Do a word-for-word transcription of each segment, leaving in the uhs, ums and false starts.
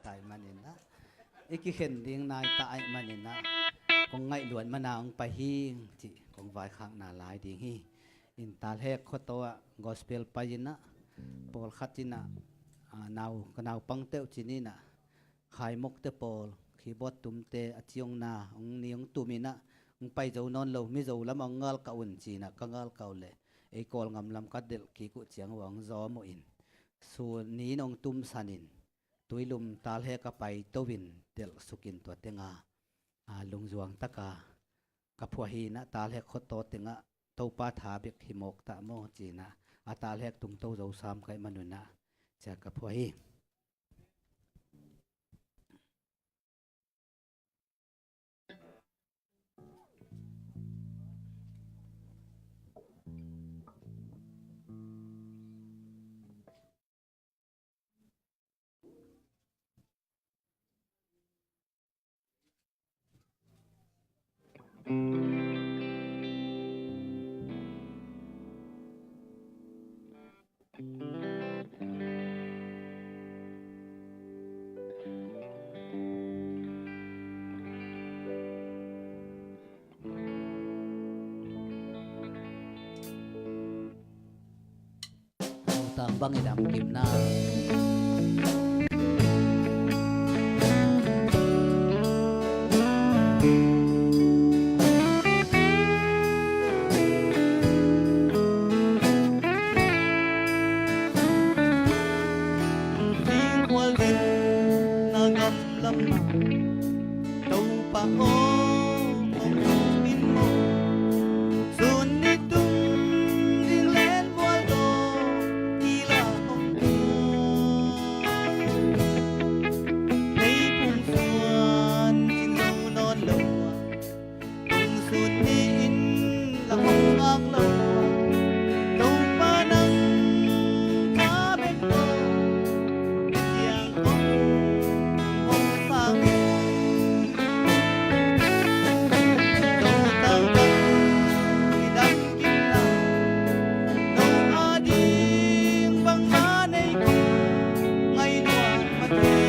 tai manin ah, i kikhen ding nai ta ai manin ah, kong ngaih luat mana hong pai hing cih kong vaikhakna lai ding hi. In Talhek khuataw ah gospel pai in ah, pawlkhat in ah, ah, nau, ka naupang teuh cin in ah, khaimokte pawl, keyboard tumte a ciongna hong ni hong tum in ah, hong pai zo nawn lo, Mizo lam hong ngalkah un cin ah ka ngalkah uh leh, ei Kawlngam lam ka delh kik uh ciang uh hong zawm uh in, sun ni in hong tumsan in, Tuilum Talhek a paito in delh suk in tua teng ah, a, lungzuang tak a ka phuah hi in ah, Talhek khuataw teng ah Topa tha bek hi mawk ta maw cin ah, a Talhek tungto zo sam ka hih man un ah, ciah ka phuah hi. Tang bang i dam kim na. Ding kual din na gam lam na. Topa aw, hong hong in maw? Sun ni tung ding len mual daw, kila hong tung. Hei phung suan cing lo nawn lo. Hong sun ni in la hong ngak lo. Topa nang tha bek lo. Ciang kong hong sang in. Lo tang bang i dam kim na. Lo a ding bang na nei kong ngai luat ma thei.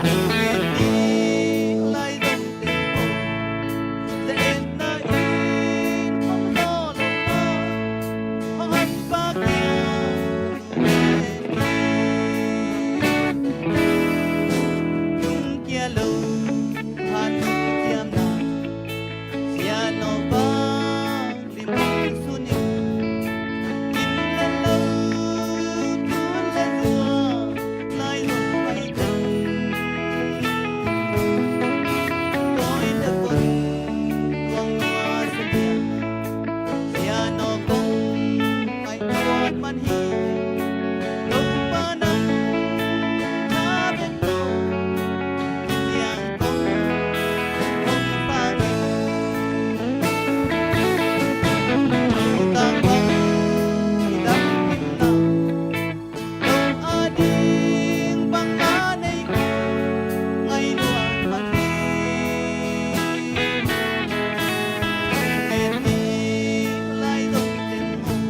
Lo en ding lai dong teng kong. Za etna in hong daw lo na. Hong han pa kiang. Lungkia lo, han lungkiam na. Sia no bang lim hong sun in. Kim le lo, tun le zua, lai lung pai cang. Koi le kon, luang nua sa diam. Sia no kong, ai kawt man hi. Topa nang tha bek lo. Ciang kong hong sang in. Lo tang bang i dam kim na. Lo a ding bang na nei kong ngai luat ma thei. Lo en ding lai dong teng kong.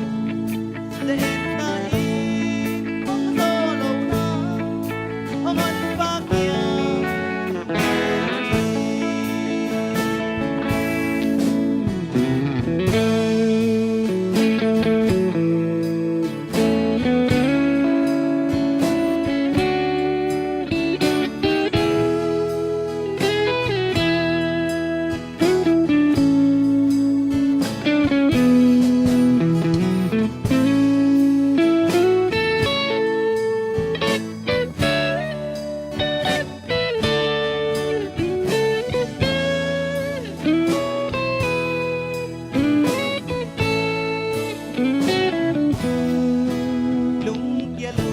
Lungkia lo,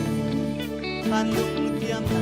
han lungkiam na.